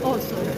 Oh, sorry.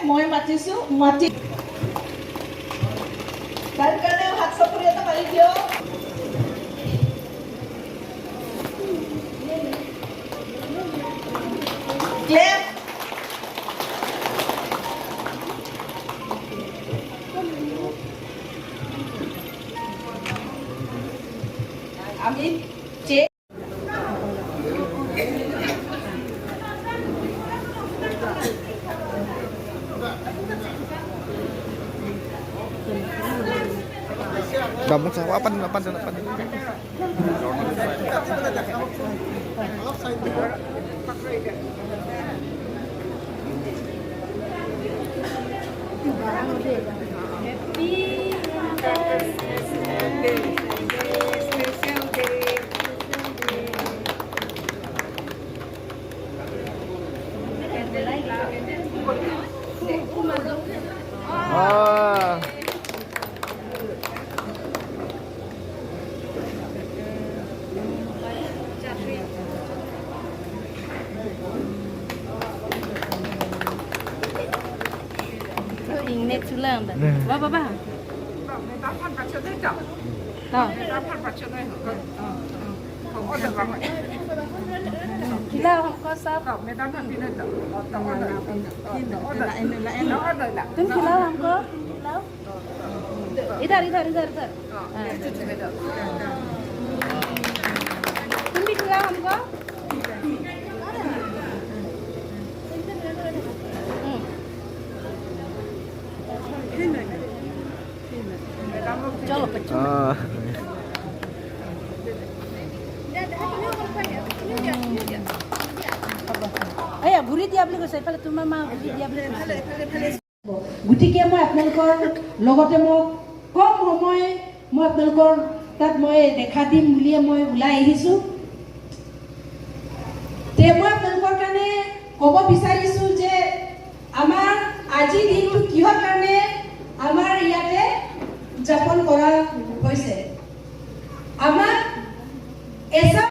মই মাতিছো, মাতি তাৰ কাৰণে হাত চাপৰি এটা মাৰি দিয়ক। Clap. আমি চেক গামোচা apan apan apan. Ah. বাবা खिलाओ हमको सब। तुम खिलाओ हमको, खिलाओ। इधर इधर इधर इधर। हाँ। तुम भी खिलाओ हमको। चलो बच्चों। অঁ। এয়া ঘূৰি দিয়া বুলি কৈছে। এইফালে তোমাৰ মা ঘূৰি দিয়া বুলি কৈছে। গতিকে মই আপোনালোকৰ লগতে মই কম সময় মই আপোনালোকৰ তাত মই দেখা দিম বুলিয়ে মই ওলাই আহিছোঁ।